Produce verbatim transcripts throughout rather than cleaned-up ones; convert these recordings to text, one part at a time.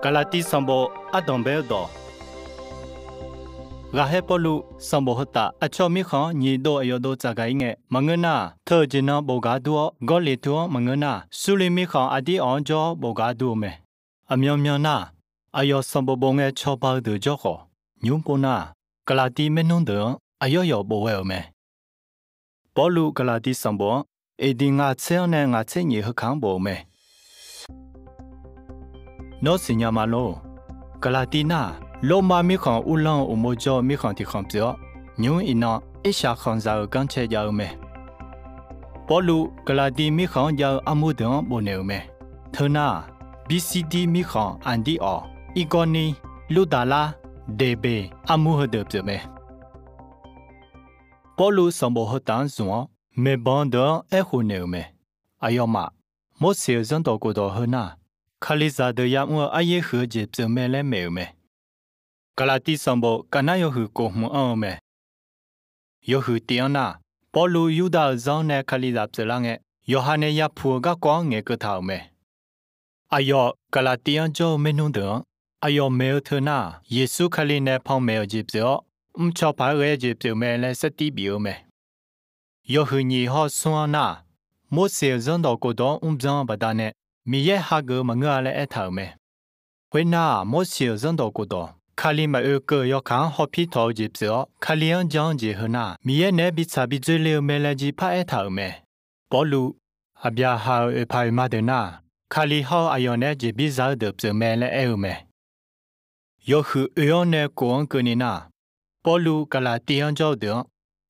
Gaqlaqtiv sanqbof ardanq bae-eu dawq. Ghaqkhaer Pawrluv sanqbof heu taf aqcawq mirkhanq-anr nyiq dov aqyawf dov tsafgaq-ir ngae maqngeur nar, teu-euq jeq nan bof gaq dur-awr, Gawrliqtu-anr maqngeur nar, Surliv mirkhanq aqdir awq-anr jawr-awr bof gaq dur-eu mae. Aqmyanmyan nar, aqyawf sanqbof bof ngae cawba-eu deuq jawr khawf, nymr pov nar, Gaqlaqtiv maernmr deuq-anr aqyawf yawf bof ghae-euq mae. Pawrluv Gaqlaqtiv sanqbof-anr, eqdiq ngaq tser-anr nae ngaq tser nyif heu kaq-anr bof-eu mae. Nawr siqnya ma lor. Gaqlaqtiv nar, Lormav mirkhanq uvlanr-eu uqmov jawr-eu mirkhanq tiq khanq pyeuf-awr, nymr iqnan Irsaq khanqzaq-euq ganrcae jav-eu mae. Pawrluv Gaqlaqtiv mirkhanq-anr jav-eu armur deuq-anr bofnaeq-euq mae. Teu nar-aq, Birsidir mirkhanq aqdir awq, Irgawrnir, Lurdaqlar, Deqbeq armur heudeuq pyeuf mae. Pawrluv sanqbof heu taf-anr zmq-awr, maeqbanq deuq-anr aerkhof naeq-euq mae. Aqyawfmaf, Morseq-euq zanrdawq khofdawq heu nar, Kalizaq deuq yamr-eu aryaer huiq-eu jeq pyeuf mae laer maeq-euq mae. Gaqlaqtiv sanqbof gaqnar yawhuiq kof hmq anr-eu mae. Yawhuiq tiv-anr nar, Pawrluv Yurdav-euq zanr nae Kalizaq pyeuflar ngae, yawqha nae yapuq-eu garkawv-anr ngaeqkeuv taq-euq mae. Aqyawf Gaqlaqtiv-anr jawr-eu maernmr deuq-anr, aqyawf maeq-eu teu nar-aq, Yeqsur Kali nae panmaeq-euq jeq pyeuf-awr, mrcaw paq-aer ghae-eu jeq pyeuf mae laer saertir bif-eu mae. Yawhuiq nyiq hawr-eu smr-anr nar-aq, Morseq-euq zanrdawq khofdawq-anr mrbyan-eu baqdanae Miqyaer hageuf-eu maqngeur-a laer aertaq-euq mae. Khoernar-aq, Morseq-euq zanrdawq khofdawq Kali maqoe keuv-euq yawkaq-anr hawpir tawq-eu jeq pyeuf-awr, Kali-anr jan-eu jeq heu nar, Miqyaer naeq-aer bitsaq bidzoerle-eu mae laer jir par aertaq-euq mae. Pawrluv, Aqbyaqhaq-euq oeqpaq oeqma deuq nar, Kali hawr-eu aqyawf naeq-aer jeqbir za-eu deuq pyeuf mae laer aer-eu mae. Yawhuiq oe-anr nae kof-anr keuvni nar, Pawrluv Gaqlaqtiv-anr jawr-eu deuq-anr,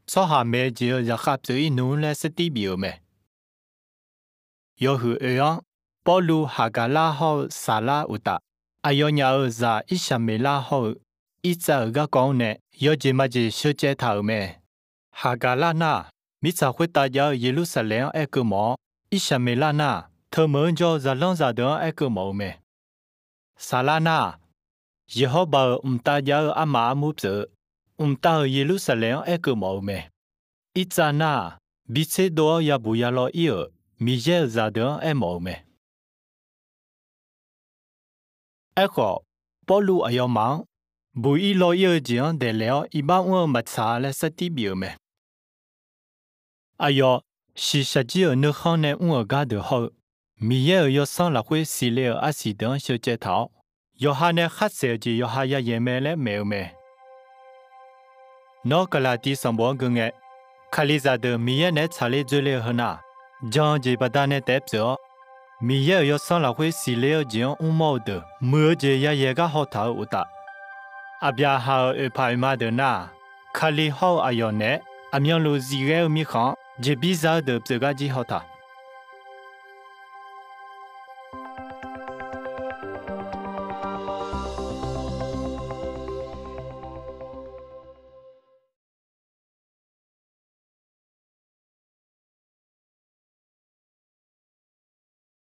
tsawrhaq maeq-eu jeq-euq zaqkhav pyeuf-ir nmr laer saertir bif-euq mae. Yawhuiq oe-anr, Pawrluv Haqgaqlar hawr-eu Saqlar uqtaf, aqyawfnyaf-euq zaq Irsaqmeqlar hawr-eu Irtsav-euq garkawv-anr nae yawjeq majeq sheucaev taq-euq mae. Haqgaqlar nar, mirtsaq khoertav jav-eu Yeqlursaqlaeq-anr aerkeuv mawf-awr, Irsaqmeqlar nar, teumeuq-anr jawr-eu zaqlanr zaqdeuq-anr aerkeuv mawf-eu mae. Saqlar nar-aq, Yeqhawrbaq-euq mqtav jav-eu armaf armur pyeuf-eu, mqtav-euq Yeqlursaqlaeq-anr aerkeuv mawf-eu mae. Irtsav nar-aq, bi tserdov-awr yabuq yalaw ir-euq Miqyaer-euq zaqdeuq-anr aermawf-eu mae. Aerkhawf, Pawrluv aqyawfmaf-anr buq ir law ir-eu jeq-anr daeqlaeq-awr iqbax mr-eu maqtsaq laer saertir bif-euq mae. Aqyawf, shiqshaq jir-euq nuikhanr nae mr-euq gardeuq hawr-eu, Miqyaer-euq Yawsanr lafkhoer siqle-euq arsiq deuq-anr sheucaev taq-awr, yawqha nae khar saeq-euq jeq yawqha yayaeq mae laer maeq-eu mae. Nawr Gaqlaqtiv sanqbof-anr geu ngae, Kalizaq deuq Miqyaer naeq-aer tsaqler dzoerler-eu heu nar, jan-eu jeq baqdanae taef-aer pyeuf-awr, Miqyaer-euq Yawsanr lafkhoer siqle-eu jeq-anr mrmawr-eu deuq muiq-eu jeq yayaeq gar haw taq-euq uqtaf, Aqbyaqhaq-euq oeqpaq oeqma deuq nar-aq, Kali hawr-eu aqyawf naeq-aer aqmyanluf zifghae-eu mirkhanq-anr jeqbir za-eu deuq pyeuf gar jir haw taq.